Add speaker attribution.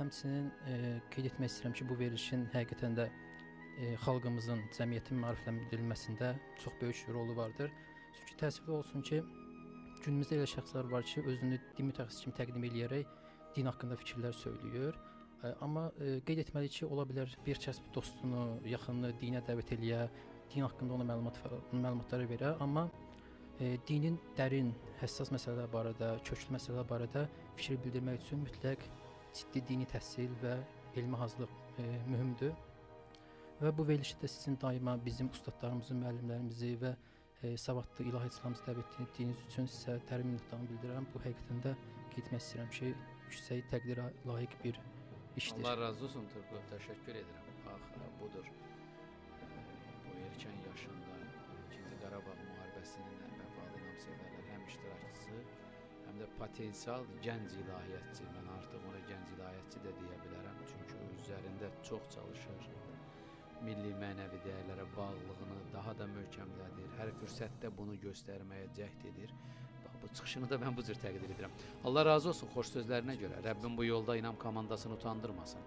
Speaker 1: Həmçinin qeyd etmək istəyirəm ki, bu verilişin həqiqətən də xalqımızın, cəmiyyətin maarifləndirilməsində çox böyük rolu vardır. Çünki təəssüfli olsun ki, günümüzdə elə şəxslər var ki, özünü din mütəxəssisi kimi təqdim eləyərək din haqqında fikirlər söyləyir. Amma qeyd etməliyik ki, ola bilər bir kəs dostunu, yaxınını dinə dəvət eləyə, din haqqında ona məlumatları verə, amma dinin dərin, həssas məsələlər barədə, köklü məsələlər barədə fikir bildirmək üçün mütləq ciddi dini təhsil və elmi hazırlıq mühümdür. Və bu verilişdə də sizin daima bizim ustadlarımızı, müəllimlərimizi və savadlı ilahiyyatçılarımızı dəvət etdiyiniz üçün sizə dərin minnətdarlığımı bildirirəm. Bu həqiqətən də qeyd etmək istəyirəm ki, yüksək təqdirə layiq bir işdir.
Speaker 2: Allah razı olsun Turqut, təşəkkür edirəm. Bax, budur. Bu erkən yaşında 2-ci Qarabağ müharibəsinin vəfalı inamsevərlər həm iştirakçısı, həm də potensial gənc ilahiyyatçı. Mən artıq ona gənc ilahiyyatçı da deyə bilərəm. Çünki üzərində çox çalışır. Milli mənəvi dəyərlərə bağlılığını daha da möhkəmlədir. Hər fürsətdə bunu göstərməyə cəhd edir. Bax, bu çıxışını da mən bu cür təqdir edirəm. Allah razı olsun xoş sözlərinə görə. Rəbbim bu yolda İnam komandasını utandırmasın.